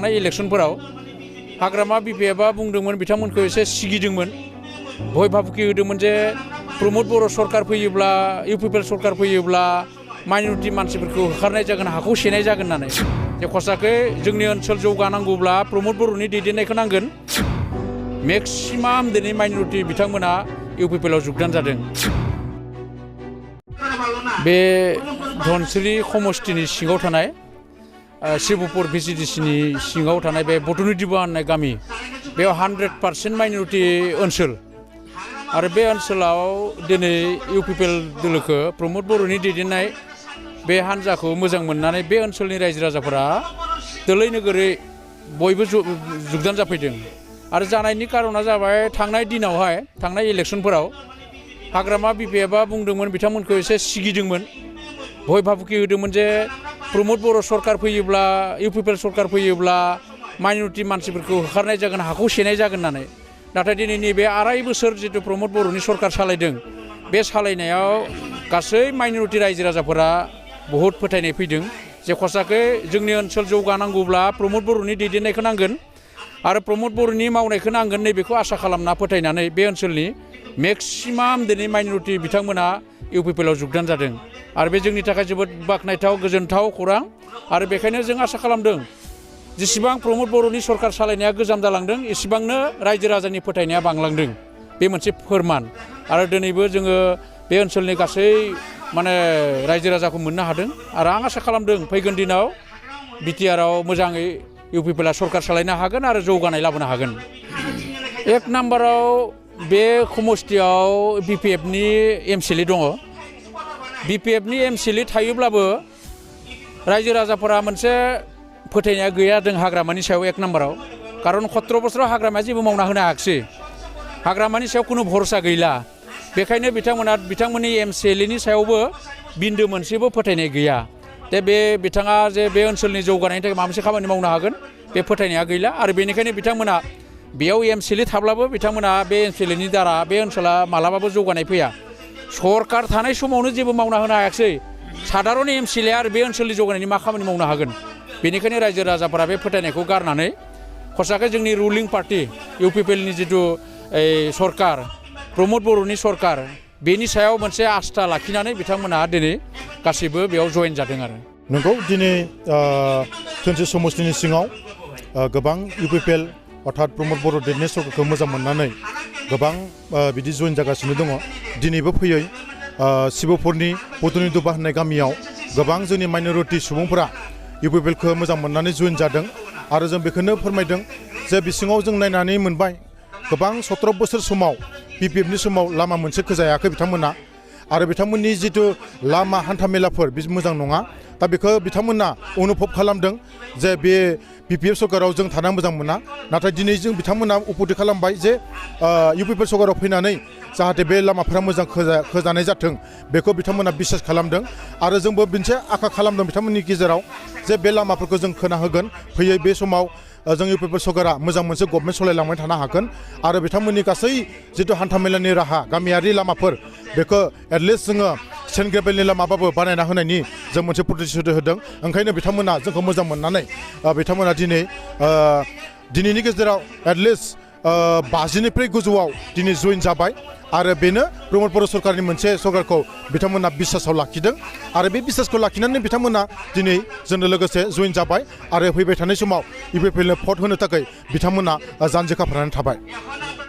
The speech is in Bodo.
थांनाय इलेक्शनफोराव हाग्रामा बिपिएफआ बुंदोंमोन बिथांमोनखौ एसे सिगिदोंमोन भय भाबुकि होदोंमोन जे प्रमद बर' सरकार फैयोब्ला इउपिपिएल सरकार फैयोब्ला माइनरिटि मानसिफोरखौ होखारनाय जागोन हाखौ सेनाय जागोन होननानै जे खसाकै जोंनि ओनसोल जौगानांगौब्ला प्रमद बर'नि दैदेननायखौ नांगोन मेक्सिमाम दिनै माइनरिटि बिथांमोना इउपिपिएलआव जुगदान जादों बे धनसिरि समष्टिनि सिङाव थानाय शिबपुर भिसिडिसिनि सिङाव थानाय बे बटुनि दिबा होननाय गामि बेयाव 100% माइनरिटि ओनसोल आरो बे ओनसोलाव दिनै इउपिपिएल दोलोखौ प्रमद बर'नि दैदेननाय बे हान्जाखौ मोजां मोननानै बे ओनसोलनि रायजो राजाफोरा दोलै नोगोरै बयबो जुगदान जाफैदों आरो जानायनि कारना जाबाय थांनाय दिनावहाय थांनाय इलेक्शनफोराव हाग्रामा बिपिएफआ बुंदोंमोन बिथांमोनखौ एसे सिगिदोंमोन भय भाबुकि होदोंमोन जे प्रमद बर' सरकार फैयोब्ला इउपिपिएल सरकार फैयोब्ला माइनरिटि मानसिफोरखौ होखारनाय जागोन हाखौ सेनाय जागोन होननानै नाथाय दिनै नैबे 2.5 बोसोर जितु प्रमद बर'नि सरकार सालायदों बे सालायनायाव गासै माइनरिटि रायजो राजाफोरा बहुद फोथायनाय फैदों जे खसाकै जोंनि ओनसोल जौगानांगौब्ला प्रमद बर'नि दैदेननायखौ नांगोन आरो प्रमद बर'नि मावनायखौ नांगोन नैबेखौ आसा खालामना फोथायनानै बे ओनसोलनि मेक्सिमाम दिनै माइनरिटि बिथांमोना इउपिपिएलआव जुगदान जादों आरो बे जोंनि थाखाय जोबोद बाख्नायथाव गोजोनथाव खौरां आरो बेखायनो जों आसा खालामदों जेसेबां प्रमद बर'नि सरकार सालायनाया गोजाम जालांदों एसेबांनो रायजो राजानि फोथायनाया बांलांदों बे मोनसे फोरमान आरो दिनैबो जोङो बे ओनसोलनि गासै माने रायजो राजाखौ मोननो हादों आरो आं आसा खालामदों फैगोन दिनाव बिटिआरआव मोजाङै इउपिपिएलआ सरकार सालायनो हागोन आरो जौगानाय लाबोनो हागोन एक नाम्बाराव बे समष्टियाव बिपिएफनि एमसिएलए दङ बिपिएफनि एमसिएलए थायोब्लाबो रायजो राजाफोरा मोनसे फोथायनाया गैया जों हाग्रामानि सायाव एक नाम्बाराव कारन 17 बोसोराव हाग्रामाया जेबो मावना होनो हायाखिसै हाग्रामानि सायाव खुनु भरसा गैला बेखायनो बिथांमोननि एमसिएलएनि सायावबो बिन्दो मोनसेबो फोथायनाय गैया दा बे बिथाङा जे बे ओनसोलनि जौगानायनि थाखाय माबा मोनसे खामानि मावनो हागोन बे फोथायनाया गैला आरो बेनिखायनो बिथांमोना बेयाव एमसिएलए थाब्लाबो बिथांमोना बे एमसिएलएनि दारा बे ओनसोला मालाबाबो जौगानाय फैया सरकार थानाय समावनो जेबो मावना होनो हायाखिसै साधारन एमसिएलए आरो बे ओनसोलनि जौगानायनि मा खामानि मावनो हागोन बेनिखायनो रायजो राजाफोरा बे फोथायनायखौ गारनानै खसाकै जोंनि रुलिं पार्टि इउपिपिएलनि जितु सरकार प्रमद बर'नि सरकार बेनि सायाव मोनसे आस्था लाखिनानै बिथांमोनहा दिनै गासैबो बेयाव जयेन जादों आरो नंगौ दिनै धोनसिरि समष्टिनि सिङाव गोबां इउपिपिएल अर्थात प्रमद बर' दैदेननाय सरकारखौ मोजां मोननानै गोबां बिदि जयेन जागासिनो दङ दिनैबो फैयै शिबपुरनि बटुनि दुबा होननाय गामियाव गोबां जोंनि माइनरिटि सुबुंफोरा इउपिपिएलखौ मोजां मोननानै जयेन जादों आरो जों बेखौनो फोरमायदों जे बिसिङाव जों नायनानै मोनबाय गोबां 17 बोसोर समाव बिपिएफनि समाव लामा मोनसे खोजायाखै बिथांमोना आरो बिथांमोननि जितु लामा हान्थामेलाफोर बे मोजां नङा दा बेखौ बिथांमोना अनुभब खालामदों जे बे बिपिएफ सरकाराव जों थाना मोजां मोना नाथाय दिनै जों बिथांमोना उपलब्धि खालामबाय जे इउपिपिएल सरकाराव फैनानै जाहाथे बे लामाफोरा मोजां खोजानाय जाथों बेखौ बिथांमोना बिसास खालामदों आरो जोंबो मोनसे आखा खालामदों बिथांमोननि गेजेराव जे बे लामाफोरखौ जों खोना होगोन फैयै बे समाव जों इउपिपिएल सरकारा मोजां मोनसे गभर्नमेन्ट सालायलांबाय थानो हागोन आरो बिथांमोननि गासै जितु हान्थामेलानि राहा गामियारि लामाफोर बेखौ एटलिस्ट जोङो सेन्ट ग्रेभेलनि लामाबाबो बानायना होनायनि जों मोनसे प्रतिश्रुति होदों ओंखायनो बिथांमोना जोंखौ मोजां मोननानै बिथांमोना दिनैनि गेजेराव एटलिस्ट 50निफ्राय गोजौआव दिनै जयेन जाबाय आरो बेनो प्रमद बर' सरकारनि मोनसे सरकारखौ बिथांमोना बिसासाव लाखिदों आरो बे बिसासखौ लाखिनानै बिथांमोना दिनै जोंनो लोगोसे जयेन जाबाय आरो फैबाय थानाय समाव इउपिपिएलनो भट होनो थाखाय बिथांमोना जानजि खाफ्रानानै थाबाय